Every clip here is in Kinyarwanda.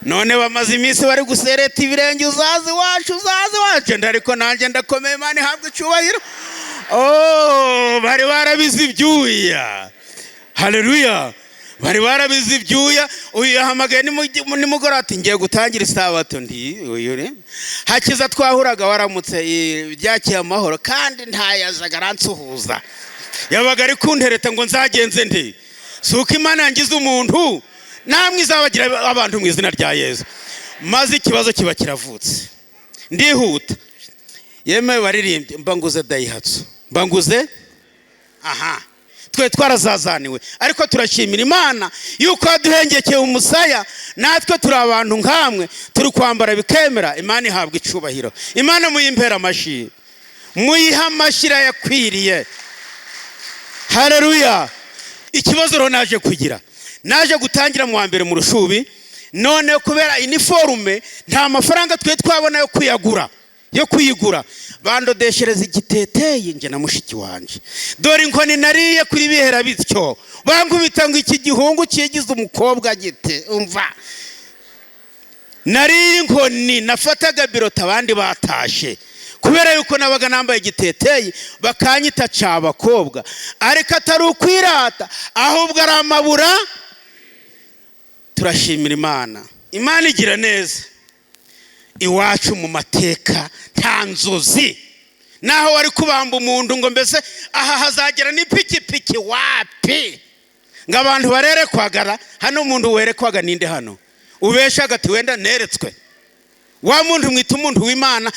None bamaze iminsi bari gusereta ibirenge, "Uzaze iwacu, uzaze iwacu." Ariko nanjye ndakomeye, Imana ihabwa icyubahiro. Oh, bari barabize ibyuya. Haleluya! Bari barabize ibyuya. Uyu yahamagaye nimugoroba ati: "Ngiye gutangira isabato." Ndi uyu hakiza twahuraga, waramutse byakiye amahoro, kandi ntayazaga aransuhuza, yabaga ari kuntereta ngo nzagenze ndi. Si uko Imana yangize umuntu, namwe izabagira abantu mu izina rya Yezu. Maze ikibazo kiba kiravutse. Ndihuta, yemewe baririmbye, mba nguze Daihatsu, mba nguze aha. Twe twarazazaniwe, ariko turashimira Imana yuko yaduhengekeye umusaya. Natwe turi abantu nkamwe, turi kwambara bikemera. Imana ihabwa icubahiro. Imana muyimpera amashyi, muyihe amashyi yakwiriye. Hareruya! Ikibazo rero naje kugira, naje gutangira mu wa mbere mu Rushubi. None kubera uniforme, nta mafaranga twe twabona yo kuyagura, yo kuyigura, bandodeshereza igiteteyi njye na mushiki wanjye. Dore inkoni nariye kuri bihera bityo, bankubita ngo iki gihungu kigize umukobwa gite. Umva, nariye inkoni, nafataga birota abandi batashe kubera yuko nabaga nambaye igiteteyi, bakanyita cabakobwa, ariko atari ukwirata, ahubwo ari amabura. Turashimira Imana, Imana igira neza. Iwacu mu mateka nta nzozi, naho wari kubamba umuntu ngo mbese aha hazagera n'ipikipiki, wapi. Ngo abantu barerekwagara hano, umuntu werekwaga ninde hano? Ubeshaga ati: "Wenda neretswe." Wa muntu mwita umuntu w'Imana,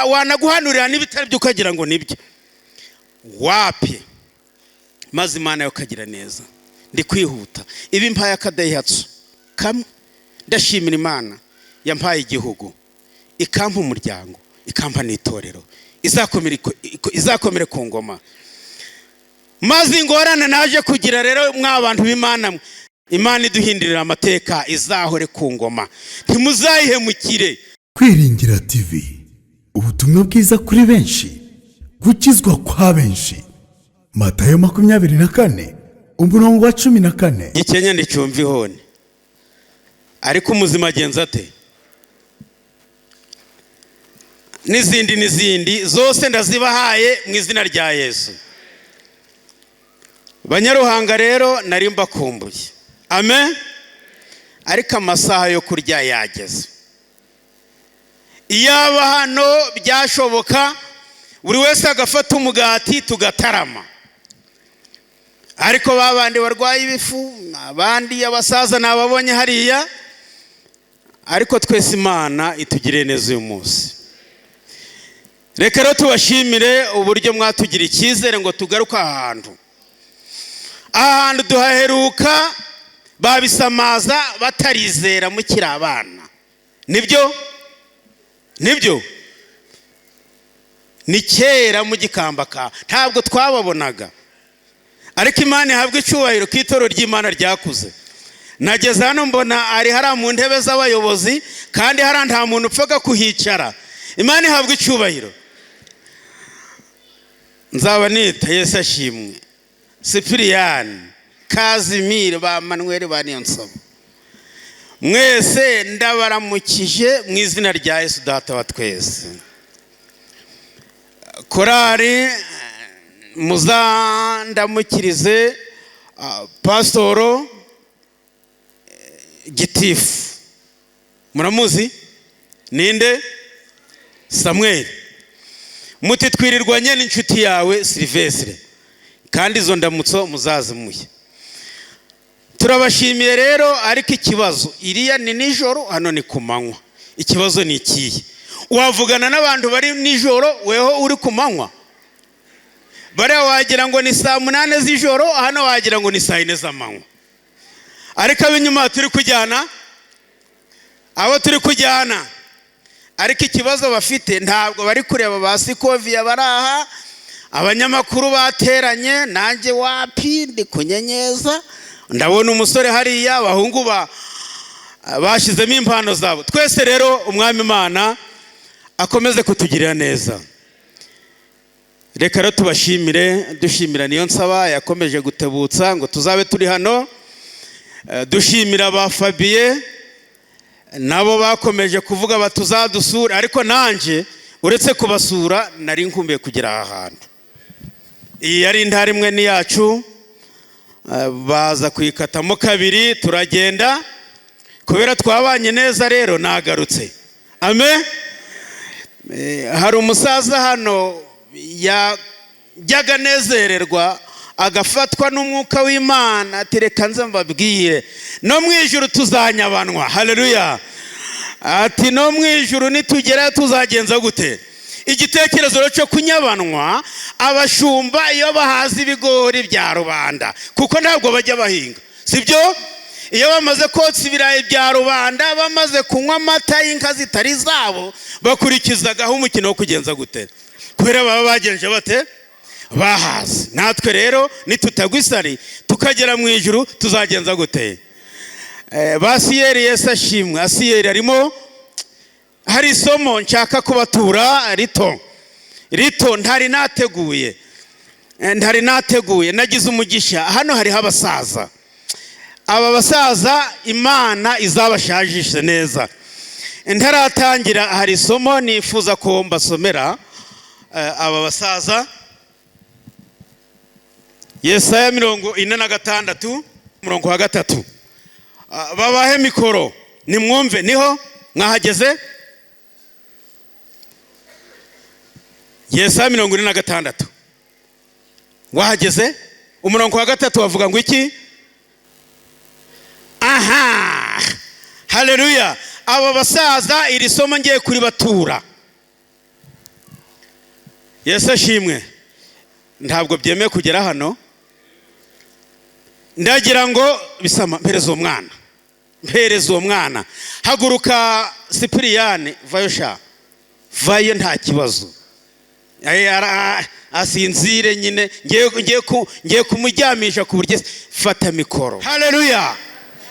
wanaguhanurira n'ibitari byo ukagira ngo nibyo, wapi. Maze Imana yo kagira neza. Ndi kwihuta. Ibi mpaye akaDaihatsu kamwe. Ndashimira Imana yampaye igihugu, ikampa umuryango, ikampa n'itorero. Izakomere ku ngoma. Maze ingorane naje kugira rero, mwa bantu b'Imana mwe, Imana iduhindurira amateka, izahore ku ngoma, ntimuzayihemukire. Kwiringira TV, ubutumwa bwiza kuri benshi, gukizwa kwa benshi. Matayo 24, umurongo wa 14. Gikenya nticyumva ihoni, ariko umuzima agenza ate? N'izindi n'izindi zose ndazibahaye mu izina rya Yesu. Banyaruhanga rero, nari mbakumbuye, amen. Ariko amasaha yo kurya yageze. Iyaba hano byashoboka buri wese agafata umugati tugatarama, ariko ba bandi barwaye ibifu, abandi abasaza nababonye hariya. Ariko twese Imana itugiriye neza uyu munsi. Reka rero tubashimire uburyo mwatugira icyizere ngo tugaruke aha hantu. Aha hantu duhaheruka babisamaza batarizera, mukiri abana. Nibyo, nibyo, ni kera mu gikambaka, ntabwo twababonaga. Ariko Imana ihabwa icyubahiro ko itorero ry'Imana ryakuze. Nageze hano mbona ari hariya mu ntebe z'abayobozi, kandi hariya nta muntu upfaga kuhicara. Imana ihabwa icyubahiro. Nzaba nita Yesu ashimwe, Sipiriyani, Kazimire, ba Manuel, ba Niyonsaba, mwese ndabaramukije mu izina rya Yesu Data wa twese. Korari, muzandamukirize pasitoro gitifu, muramuzi ninde? Samweri. Muti twirirwanye n'inshuti yawe Silivesire, kandi izo ndamutso muzazimuye. Turabashimiye rero. Ariko ikibazo, iriya ni nijoro, hano ni ku manywa. Ikibazo ni ikihe? Wavugana n'abantu bari nijoro, weho uri ku manywa? Bariya wagira ngo ni saa 8 z'ijoro, hano wagira ngo ni saa 4 z'amanywa. Ariko ab'inyuma turi kujyana, abo turi kujyana, ariko ikibazo bafite, ntabwo bari kureba ba Sikoviya bari aha, abanyamakuru bateranye. Nanjye wapi, ndi kunyenyeza, ndabona umusore hariya, abahungu ba bashyizemo impano zabo. Twese rero Umwami Imana akomeze kutugirira neza. Reka rero tubashimire, dushimira niyo nsaba yakomeje gutebutsa ngo tuzabe turi hano. Dushimira ba Fabiye. Nabo bakomeje kuvuga batuzadusura, ariko nanjye uretse kubasura nari nkumbuye kugera aha hantu. Iyi yari intara imwe ni yacu, baza kuyikatamo kabiri turagenda. Kubera twabanye neza rero nagarutse. Amen. Hari umusaza hano yajyaga anezererwa, agafatwa n'umwuka w'Imana, ati reka nze mbabwire, no mu ijuru tuzanyabanwa. Haleluya. Ati no mu ijuru nitugera tuzagenza gute? Igitekerezo cyo kunyabanwa, abashumba iyo bahaza ibigori bya rubanda, kuko ntabwo bajya bahinga, sibyo? Iyo bamaze kotsa ibirayi bya rubanda, bamaze kunywa amata y'inka zitari zabo, bakurikizagaho umukino wo kugenza gute? Kubera baba bagenje bate? Bahaze. Natwe rero nitutagwa isari tukagera mu ijuru tuzagenza gute? Basiyeri, Yesu ashimwe. Asiyeri arimo. Hari isomo nshaka kubatura rito rito ntari nateguye, ntari nateguye. Nagize umugisha, hano hariho abasaza. Aba basaza Imana izabashajishe neza. Ntaratangira, hari isomo nifuza ko mbasomera aba basaza. Yesaya 46 umurongo wa 3. Babahe mikoro nimwumve. Niho mwahageze? Yesaya 46, wahageze? Umurongo wa 3 wavuga ngo iki? Aha, haleluya. Aba basaza iri somo ngiye kuribatura. Yesu ashimwe. Ntabwo byemewe kugera hano. Ndagira ngo bisama, mpereza uwo mwana, mpereza uwo mwana. Haguruka Sipiriyani, vayo sha, vayo, nta kibazo. Asinzire nyine, ngiye kumuryamisha ku buryo. Fata mikoro. Haleluya.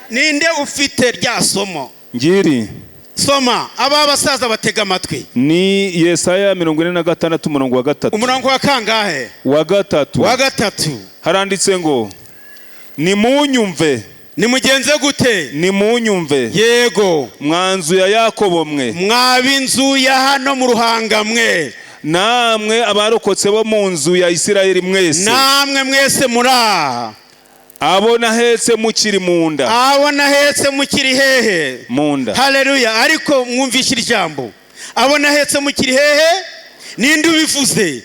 Ninde ufite rya somo? Ngiri. Soma, aba basaza batega amatwi. Ni Yesaya 46 umurongo wa 3. Umurongo wa kangahe? Wa 3. Wa 3. Haranditse ngo nimunyumve. Nimugenze gute? Nimunyumve. Yego. Mwanzu ya Yakobo mwe. Mwab'inzu ya hano mu Ruhanga mwe. Namwe abarokotse bo mu nzu ya Isirayeli mwese. Namwe mwese muri aha. Abo nahetse mukiri mu nda. Abo nahetse mukiri hehe? Mu nda. Haleluya. Ariko mwumvishira ijambo. Abo nahetse mukiri hehe? Ninde ubivuze?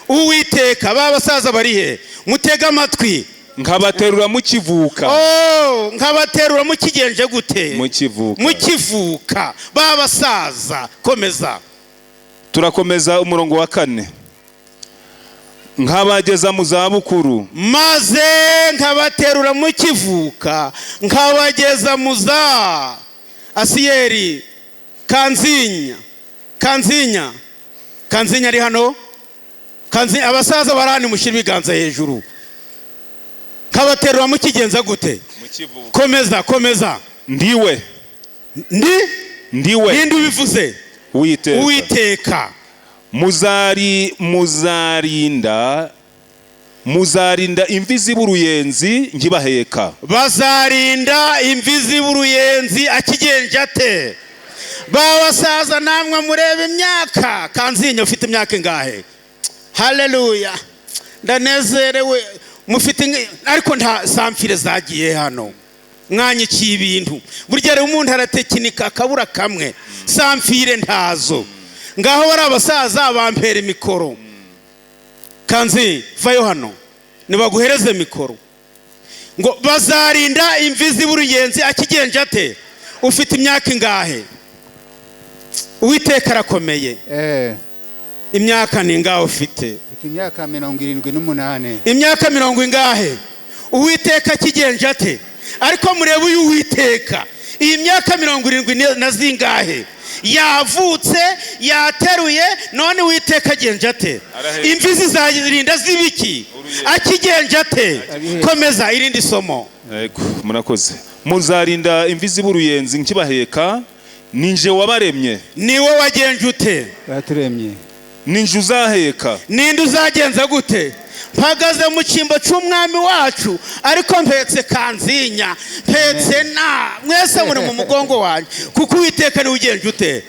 Uwiteka. Ba basaza bari he? Mutega amatwi. Nkabaterura mukivuka. Oh, nkabaterura mukigenje gute? Mukivuka. Mukivuka. Ba basaza, komeza. Turakomeza umurongo wa 4. Nkabageza mu zabukuru. Maze nkabaterura mukivuka, nkabageza mu za Asiyeri. Kanzinya, Kanzinya, Kanzinya ari hano. Kanzinya, abasaza barani, mushyira ibiganza hejuru. Nkabaterura mukigenza gute? Mukivuka. Komeza, komeza. Ndiwe. Ndi? Ndiwe. Ninde ubivuze? Uwiteka. Uwiteka. Muzarinda imvi z'uruyenzi nkibaheka. Bazarinda imvi z'uruyenzi akigenje ate? Ba basaza namwe mureba imyaka. Kanzinya ufite imyaka ingahe? Haleluya, ndanezerewe. Mufite, ariko nta samfire zagiye hano. Mwanyikiye ibintu. Burya rero umuntu aratekinika akabura kamwe. Samfire ntazo. Ngaho bari abasaza bampera mikoro. Kanzi vayo hano nibaguhereze mikoro. Ngo bazarinda imvi z'uruyenzi akigenje ate? Ufite imyaka ingahe? Uwiteka arakomeye. Imyaka ni ingahe ufite? Mfite imyaka 78. Imyaka mirongo ingahe? Uwiteka akigenje ate? Ariko murebe uyu Uwiteka, iyi myaka 70 na zingahe yavutse, yateruye, none Uwiteka agenje ate? Imvi zizarinda zibiki? Akigenje ate? Komeza irindi somo. Yego, murakoze. Muzarinda imvi z'uruyenzi nkibaheka, ninje wabaremye. Niwe wagenje ute? Baturemye. Ninje uzaheka. Ninde uzagenza gute? Mpagaze mu cyimbo cy'umwami wacu, ariko mpetse kanzinya, mpetse na mwese muri mu mugongo wanjye, kuko Uwiteka niwe ugenje ute.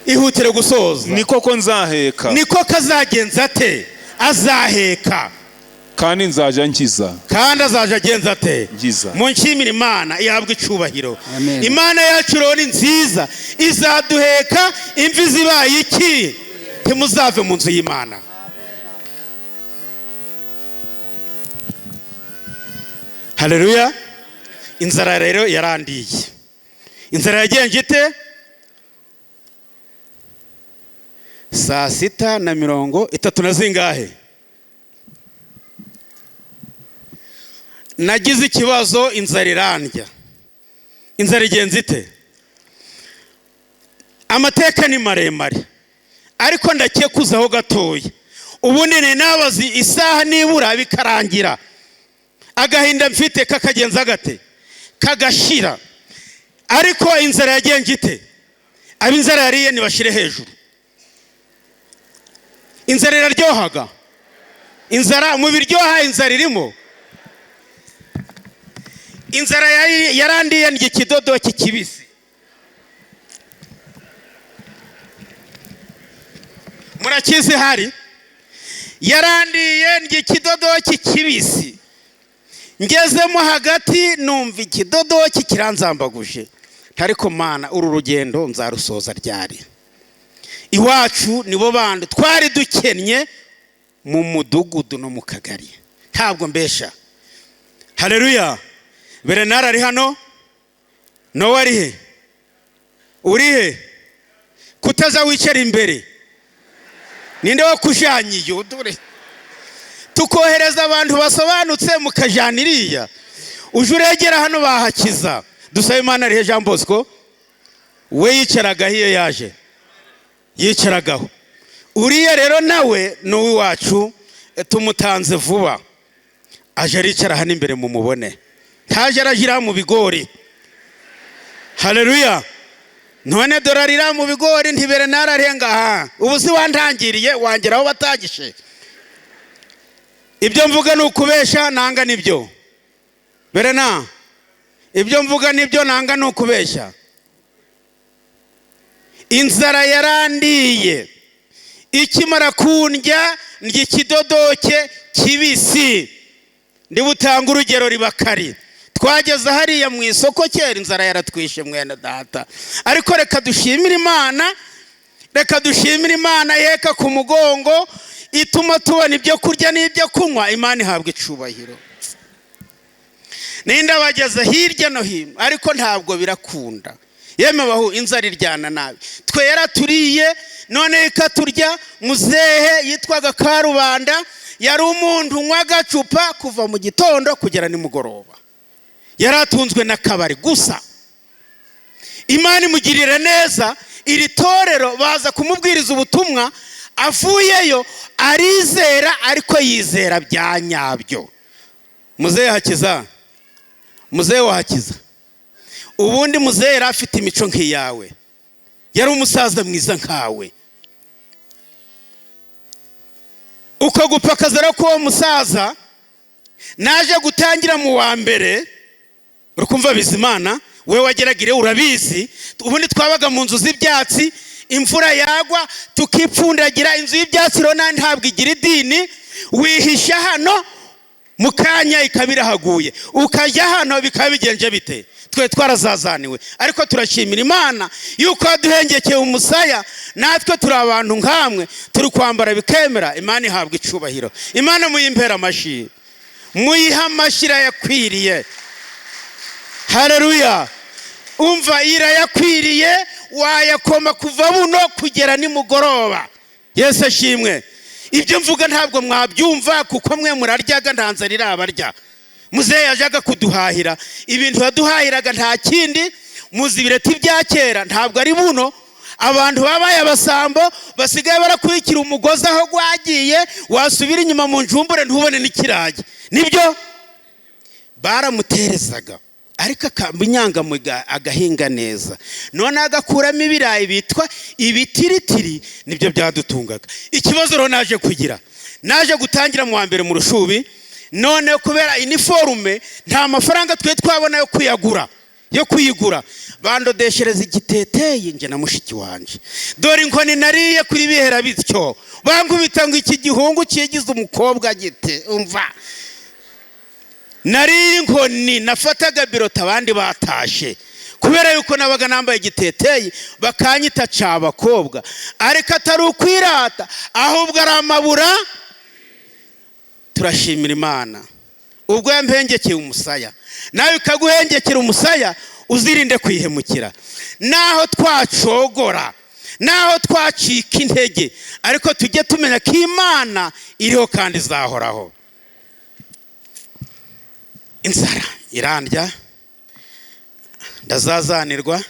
Ihutire gusoza. Ni koko nzaheka. Niko kazagenza ate? Azaheka. Kandi nzajya nkiza. Kandi azaje agenza ate? Nkiza. Munshimire Imana, ihabwe icubahiro. Amen. Imana yacu rero ni nziza, izaduheka imvi zibaye iki, ntimuzave mu nzu y'Imana. Haleluya. Inzara rero yarandiye. Inzara yagenje ite? 6:30 na zingahe? Nagize ikibazo, inzara irandya. Inzara igenza ite? Amateka ni maremare, ariko ndakekuzaho gatoya. Ubundi ni nabazi isaha nibura bikarangira, agahinda mfite kakagenza gate? Kagashira. Ariko inzara yagenje ite? Ab'inzara yariye nibashire hejuru. Inzara iraryohaga. Inzara mu biryoha inzara irimo. Inzara yarandiye ndya ikidodoki kibisi. Murakizi hari? Yarandiye ndya ikidodoki kibisi. Ngezemo hagati numva ikidodoki kiranzambaguje. Ariko Mana, uru rugendo nzarusoza ryari? Iwacu nibo bandi twari dukennye mu mudugudu no mu kagari. Ntabwo mbesha. Haleluya. Bernard ari hano? Nowa ari he? Uri he? Kutaza wicara imbere. Ninde wakujanye? Udure. Tukohereza abantu basobanutse mukajana iriya. Uje uregera hano bahakiza. Dusabe Imana arihe Jean Bosco? We yicaraga hiyo yaje. Yicaragaho. Uriya rero nawe ni uwacu, tumutanze vuba. Aje aricara hano imbere mumubone. Ntaje arajira mu bigori. Haleluya. None dorarira mu bigori ntibere nararenga aha. Ubu si wantangiriye wangeraho batagishe. Ibyo mvuga ni ukubesha nanga nibyo. Berena. Ibyo mvuga nibyo nanga ni ukubesha. Inzara yarandiye. Ikimara kundya ndya ikidodoke kibisi. Ndibutanga urugero ribakari. Twageze hariya mu isoko kera inzara yaratwishe mwene data. Ariko reka dushimire Imana, reka dushimire Imana yeka ku mugongo ituma tubona ibyo kurya n'ibyo kunywa. Imana ihabwa icubahiro. Ninda bageze hirya no hino, ariko ntabwo birakunda. Yeme bahu inzara iryana nabi. Twe yaraturiye none ikaturya. Muzehe yitwaga Karubanda, yari umuntu unywa agacupa kuva mu gitondo kugera nimugoroba. Yaratunzwe n'akabari gusa. Imana imugirira neza, iri torero baza kumubwiriza ubutumwa, avuyeyo arizera, ariko yizera bya nyabyo. Muzehe hakiza, muzehe wahakiza. Ubundi muzehe yari afite imico nk'iyawe, yari umusaza mwiza nkawe. Uko gupakaza rero k'uwo musaza, naje gutangira mu wa mbere. Urukumva Bizimana, we wageragire urabizi. Ubundi twabaga mu nzu z'ibyatsi, imvura yagwa tukipfundagira. Inzu y'ibyatsi rero ntabwo igira idini, wihisha hano mu kanya ikaba irahaguye, ukajya hano bikaba bigenje bite. Twe twarazazaniwe, ariko turashimira Imana yuko yaduhengekeye umusaya. Natwe turi abantu nkamwe, turi kwambara bikemera. Imana ihabwa icubahiro. Imana muyimpera amashi, muyiha amashira yakwiriye. Haleluya. Umva irayakwiriye, wayakoma kuva buno kugera nimugoroba. Yesu ashimwe. Ibyo mvuga ntabwo mwabyumva kuko mwe muraryaga, nta nzara irabarya. Muzehe yajaga kuduhahira ibintu yaduhahiraga nta kindi. Muzi ibireti bya kera ntabwo ari buno. Abantu babaye abasambo basigaye barakurikira umugozi aho gwagiye, wasubira inyuma mu njumbure ntubone n'ikiragi. Nibyo baramuterezaga. Ariko akaba inyangamugayo, agahinga neza, none agakuramo ibirayi bitwa ibitiritiri, nibyo byadutungaga. Ikibazo rero naje kugira, naje gutangira mu wa mbere mu Rushubi. None kubera uniforme, nta mafaranga twe twabona yo kuyagura, yo kuyigura, bandodeshereza igiteteyi njye na mushiki wanjye. Dore inkoni nariye kuri bihera bityo, bankubita ngo iki gihungu cyigize umukobwa gite. Umva, nariye inkoni, nafataga birota abandi batashe kubera yuko nabaga nambaye igiteteyi, bakanyita cabakobwa, ariko atari ukwirata, ahubwo ari amabura. Turashimira Imana ubwo yampengekeye umusaya, nawe ikaguhengekera umusaya, uzirinde kwihemukira. Naho twacogora, naho twacika intege, ariko tujye tumenya ko Imana iriho kandi izahoraho. Inzara irandya, ndazazanirwa.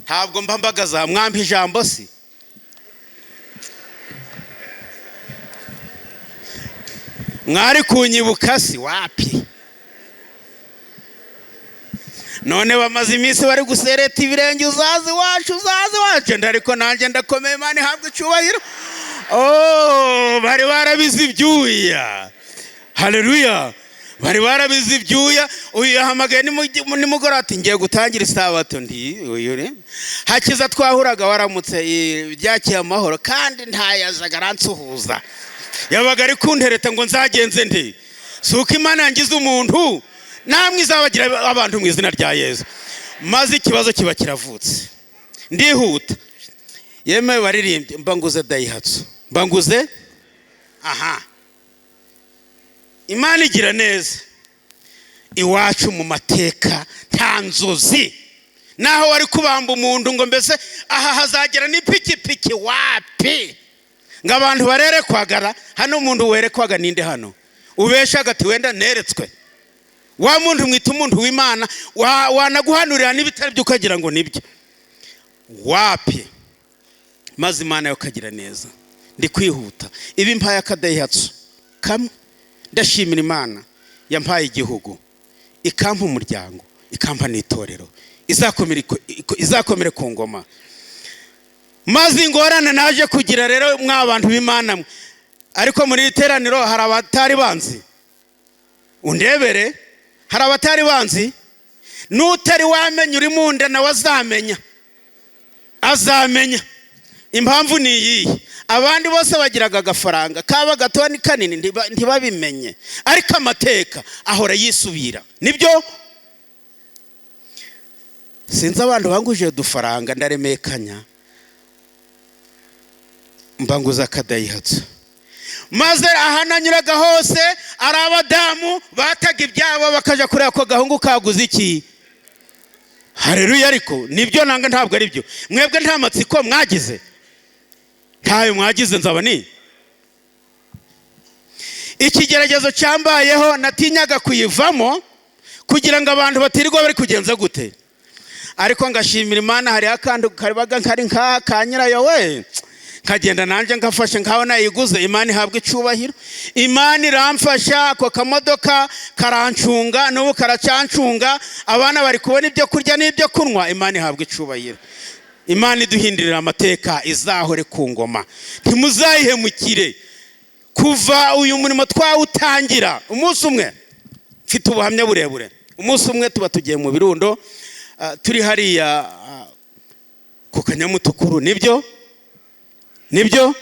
Ntabwo mba mbagaza, mwampa ijambo si mwari kunyibuka si wapi. None bamaze iminsi bari gusereta ibirenge, uzaze iwacu, uzaze iwacu. Ariko nanjye ndakomeye, Imana ihabwe icyubahiro. Oh, bari barabize ibyuya, haleluya, bari barabize ibyuya. Uyu yahamagaye nimugoroba ati: "Ngiye gutangira isabato." Ndi uyu ni hakiza, twahuraga, waramutse, byakiye amahoro, kandi ntayazaga aransuhuza, yabaga ari kuntereta ngo nzagenze ndi. Si uko Imana yangize umuntu, namwe izabagira abantu mu izina rya Yezu. Maze ikibazo kiba kiravutse. Ndihuta, yemewe baririmbye, mba nguze Daihatsu, mba nguze aha. Imana igira neza. Iwacu mu mateka nta nzozi, naho wari kubamba umuntu ngo mbese aha hazagera n'ipikipiki, wapi. Ngo abantu barerekwagara hano, umuntu werekwaga ninde hano ubeshaga ati wenda neretswe? Wa muntu mwita umuntu w'Imana, wanaguhanurira n'ibitari byo ukagira ngo nibyo, wapi. Maze Imana yo kagira neza. Ndi kwihuta, ibi mpaye akaDaihatsu kamwe. Ndashimira Imana yampaye igihugu, ikampa umuryango, ikampa n'itorero, izakomere ku ngoma. Maze ingorane naje kugira rero, mwa bantu b'Imana mwe, ariko muri iri teraniro hari abatari banzi, undebere, hari abatari banzi. N'utari wamenya uri mu nda nawe azamenya, azamenya. Impamvu ni iyihe? Abandi bose bagiraga agafaranga kaba gato ni kanini, ntibabimenye, ariko amateka ahora yisubira. Nibyo, sinzi abantu banguje udufaranga, ndaremekanya, mbanguza akaDaihatsu. Maze aha nanyuraga hose ari abadamu bataga ibyabo bakajya kureba ko gahungu kaguze iki. Hareruya! Ariko nibyo nanga, ntabwo ari byo. Mwebwe nta matsiko mwagize? Ntayo mwagize. Nzaba ni ikigeragezo cyambayeho, natinyaga kuyivamo kugira ngo abantu batirirwa bari kugenza gute. Ariko ngashimira Imana, hariho akantu kabaga kari nka ka nyirayo we, nkagenda nanjye ngafashe nkaho nayiguze. Imana ihabwa icubahiro. Imana iramfasha, ako kamodoka karancunga, n'ubu karacancunga, abana bari kubona ibyo kurya n'ibyo kunywa. Imana ihabwa icubahiro. Imana iduhindurira amateka, izahore ku ngoma, ntimuzayihemukire. Kuva uyu murimo twawutangira, umunsi umwe, mfite ubuhamya burebure, umunsi umwe tuba tugiye mu birundo, turi hariya ku Kanyamutukuru. Nibyo, nibyo,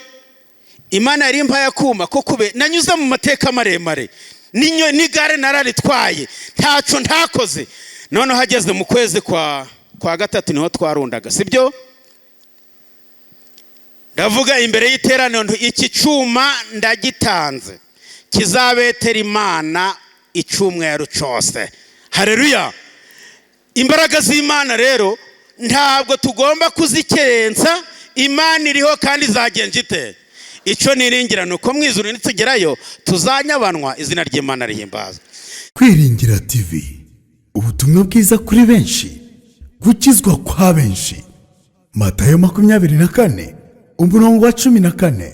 Imana yari impaye akuma ko kube nanyuze mu mateka maremare, n'igare nararitwaye, ntaco ntakoze. Noneho hageze mu kwezi kwa gatatu, niho twarundaga, sibyo? Ndavuga imbere y'iteraniro nti: "Iki cyuma ndagitanze, kizabetera Imana icyumweru cyose." Hareruya! Imbaraga z'Imana rero ntabwo tugomba kuzikerensa. Imana iriho kandi izagenza ite? Icyo niringira ni uko mu ijuru nitugerayo tuzanyabanwa. Izina ry'Imana rihimbaza. Kwiringira TV, ubutumwa bwiza kuri benshi, gukizwa kwa benshi. Matayo 24 umurongo wa 14.